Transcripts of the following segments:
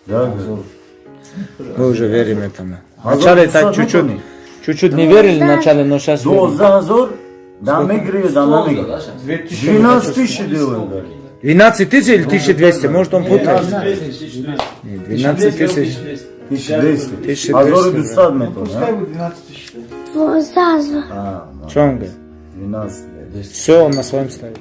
Да. Мы уже верим этому. Вначале так чуть-чуть, чуть-чуть не верили вначале, но сейчас верим. 12 000, да мегири, да намегири. 12 тысяч делаем, да. 12 тысяч или 1200? Может, он путает? Нет, 12 тысяч. 1200. 1200, 1200 метр, Пускай да? будет 12 тысяч. 12 000. А, Что он говорит? 12. Все, он на своем стоит.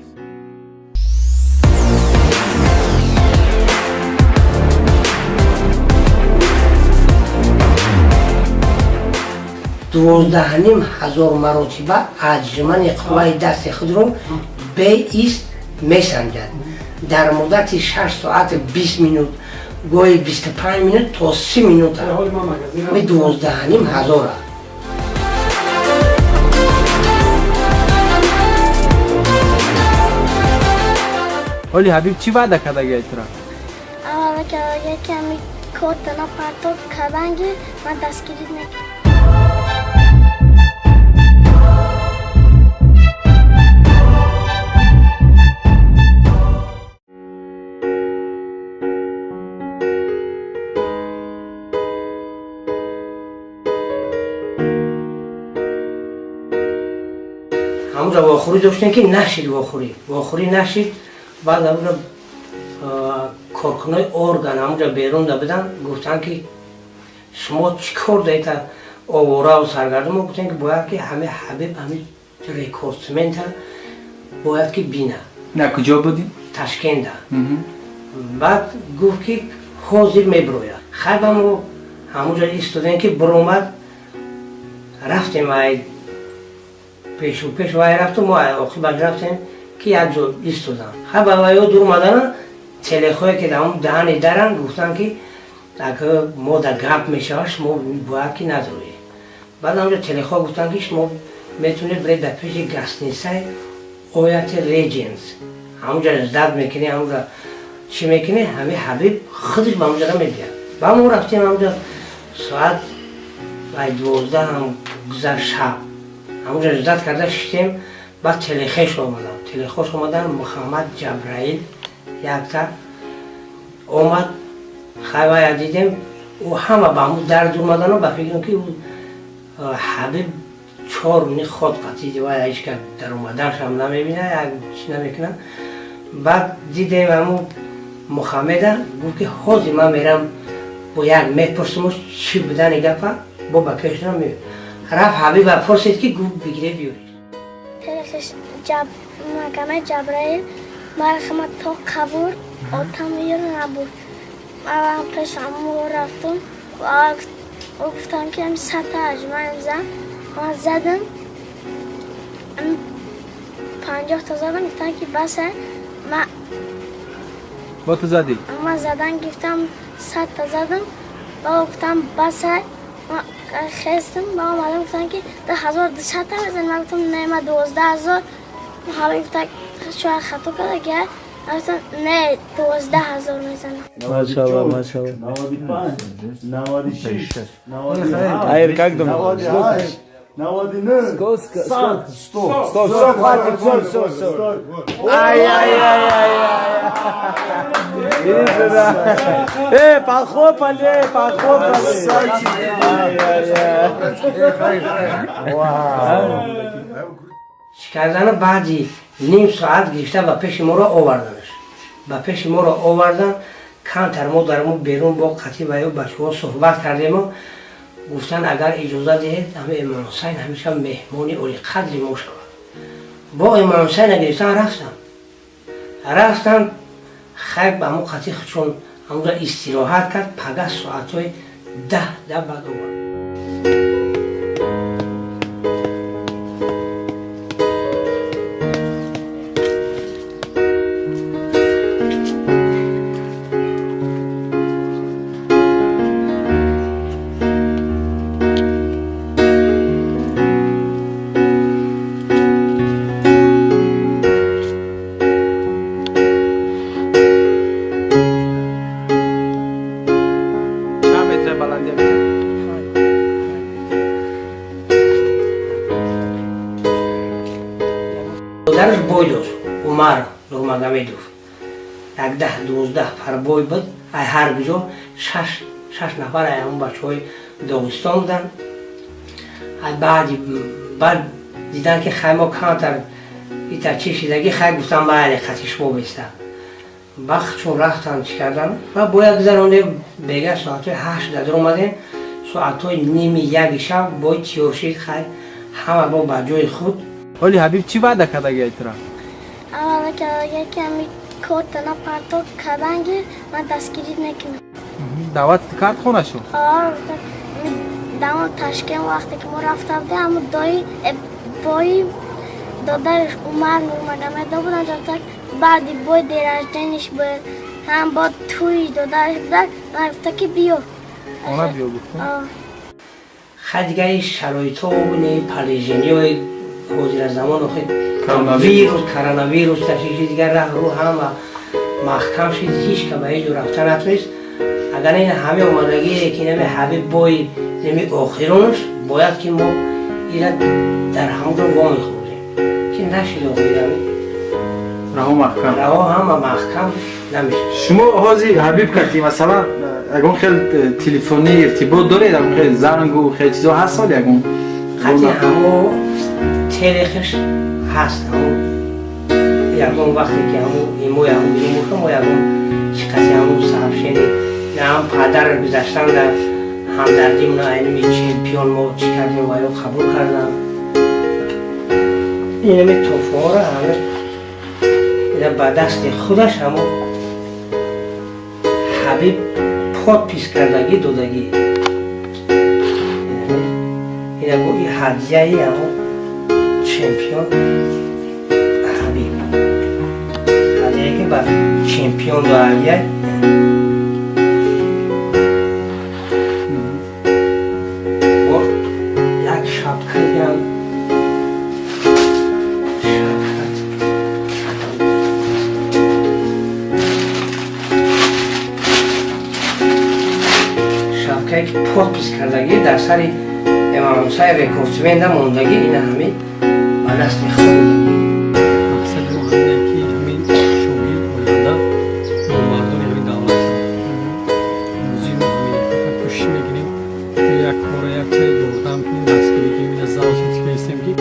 12,5 ҳазор маротиба аҷмани қувваи дасти худро беист месанҷад дар муддати 6 соати 20 минут, гоҳи 25 минут то 30 минута. Ми 12,5 ҳазора. Оли, Ҳабиб чӣ ваъда кардаги тура? Аввала карда, ки ҳами кортана партоб карданги ман дастгирӣ мекардам. Ҳамуҷа вохӯрӣ доштем, ки нашид, вохӯрӣ нашид. Баъд ҳамуҷа коркунои орган ҳамуҷа берунда будан, гуфтанд, ки шумо чӣ кор даита оворау саргардон? Мо гуфтем, ки бояд ки ҳами Ҳабиб, ҳами рекордсмента бояд ки бина. На куҷо будӣ? Ташкента. Баъд гуфт, ки ҳозир мебирояд. Хай, ба мо ҳамуҷа истодем, ки биромад. Рафтем, ай пешу пеш вай рафту, мо ай оқибат рафтем, ки як ҷо истодам. Хай, ба ваё дур омадана телехое, ки дар даҳани даран, гуфтанд, ки ака мо дар гап мешавад, шумо бояд ки надроед. Баъд ҳамҷо телехо гуфтанд, ки шумо метавонед биред дар пеши гостиницаи Ояти Редженс, ҳамуҷа ждать мекунӣ, ҳамуҷа чӣ мекунӣ, ҳами Ҳабиб худаш ба ҳамуҷара мебиёд. Ба мо рафтем ҳамуҷа, соат вай 12 ҳам гузашт, шаб ҳамуҷа ждать карда шиштем. Баъд телехеш омадам, телехош омадан, Муҳаммад Ҷабраил якта омад. Хай, вая дидем, ӯ ҳама ба ҳамун дар омадану ба фикрам, ки ӯ Ҳабиб чор мини ход қатиди, вай ҳеч кас дар омаданшам намебина, як чӣ намекунад. Баъд дидем ҳамун Мухаммеда, гуфт, ки ҳозир ман мерам, бо як мепурсиму чӣ будани гапа, бо ба пешам рафт. Ҳабиба пурсид, ки гуфт, бигире биёред. Телехеш Магомед Ҷабраил мархама то қабур отам ёро набуд. Ман пеш ҳамо рафтум ва ӯ гуфтам, ки ҳами сата аҷмаем зан. Ман задам, 50 та задам, гуфтам, ки баса. Ман Бо ту задӣ? Ман задан гирифтам, 100 та задам ва гуфтам, баса. Ман хестам ва омадам, гуфтам, ки 2200 та мезанӣ. Ман гуфтам, не, ман 12 000. Ҳама гуфта, шояд хато карда ки. Ман гуфтам, не, 12 000 мезанам. Машалла, машалла. 95, 96, 97, Аир, как думаешь? 98, 99, Сколько? 100, 100. Стоп, все, хватит, все, все, все. Ай-яй-яй-яй-яй. Иди сюда. Похлопали, похлопали. Ай-яй-яй. Вау. Чӣ кардана, баъди ним соат гирифта ба пеши моро оварданаш, ба пеши моро овардан. Камтар мо дар мо берун бо қатӣ ва ё бачаҳо суҳбат кардему, гуфтанд, агар иҷоза диҳед, ҳами Имомҳусайн ҳамеша меҳмони олиқадри мо шавад. Бо Имомҳусайна гирифтан рафтам, рафтам. Хай, ба ҳамон қатӣ чун ҳамонҷа истироҳат кард, пага соатҳои 10 да баъд овард. Чанд метр баландия мекард? Дараш бой дошт, Умар Нурмагомедов, як 10-12 пар бой буд. Ай ҳар куҷо Шаш нафар ҳамон бачаҳои Доғистон буданд. Баъди баъд дидан, ки хай, мо камтар ита чӣ шидагӣ, хай, гуфтам, майли, қати шумо беста. Вақт чун рафтан, чӣ кардан ва бояд гузаронем. Бега соатҳои 8 дар омадем, соатҳои 12:30 шаб бой тиёр шид. Хай, ҳама бо ба ҷои худ. Оли Ҳабиб чӣ ваъда кардагиай тура? Аввала кардага, ки ҳами корта напартоб карданги, ман дастгирӣ мекунам. Даъват кард хонашу? Дамо Ташкент вақте ки мо рафта будем, ҳамо дои бои додараш Умар Нурмагомедов буд, анҷо баъди бой день рождения ш буд, ҳам бо тӯи додараш будан, ман гуфта, ки биё. Хона биё гуфта? Хай, дигари шароитҳо не, положение ҳои ҳозира замон, охи вирус, коронавирус ташиши, дигар раҳ рӯ ҳама маҳкам шид, ҳеч ка ба ҳеҷ ҷо рафта натунист. Агар ин ҳаме омадагие, ки нами Ҳабиб бои нами охиронаш бояд, ки мо ира дар ҳамон ҷо во мехӯрдем, ки нашид охирами. Раҳо маҳкам. Раҳо ҳама маҳкам, намешад. Шумо ҳозир Ҳабиб кардӣ, масалан, ягон хел телефонӣ иртибот доред, ягон хел зангу хел чизо ҳаст ҳол ягон? Қати ҳамо телехиш ҳаст. Ҳамо ягон вақте ки ҳамо имои ҳамо бирон, мо ягон чи қати ҳамо сообщение ҳам падар гузаштан дар ҳамдардимона, айнами чемпион мо чӣ кардем ва ё қабул кардам. Инами туҳфаҳоро ҳама ина ба дасти худаш ҳамо Ҳабиб подпись кардагӣ додагӣ. Ина бо и ҳадияи ҳамо чемпион Ҳабиб, ҳадияе ки ба чемпион до ҳадия. Бо як шапка дигам, шапка. Шапкае ки подпись кардагӣ дар сари Имомҳусайн рекордсменда мондагӣ, ина ҳамин ба дасти худ додагӣ. Мақсади мо ҳамине, ки ҳамин шогирд оянда бо мардуми ҳамин давлат шавад. Мавзӯи мо ҳамине. Фақат кӯшиш мекунем, як кора, як чиз ёрдам кунем, дастгирӣ кунем. Ина зал шид ки.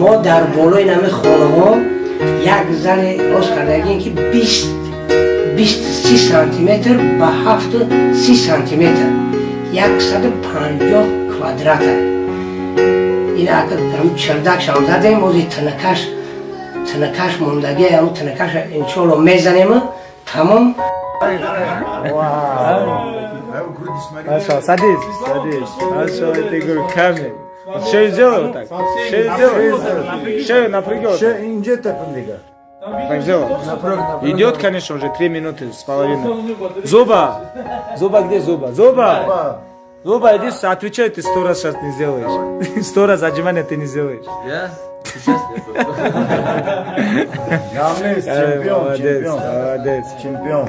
Мо дар болои нами хонаҳо як зали рост кардагим, ки 20 30 сантиметр ба 7 30 сантиметр, 150 квадрата. Ин ҳам чердакшам задем, ози тинакаш мондагӣ, ҳамн тинакаш иншоалло мезанем, тамом. Хорошо, садись, садись. Хорошо, это говорю, камень. Вот шею сделай вот так. Шею сделай. Шею напряги вот так. Инҷа тапин дига. Так сделал. Идет, конечно, уже 3 минуты с половиной. Зуба! Зуба где Зуба? Зуба! Зуба, иди, отвечай, ты 100 раз сейчас не сделаешь. 100 раз отжимания ты не сделаешь. Я? Сейчас я Чемпион. Молодец, Чемпион. молодец. Чемпион.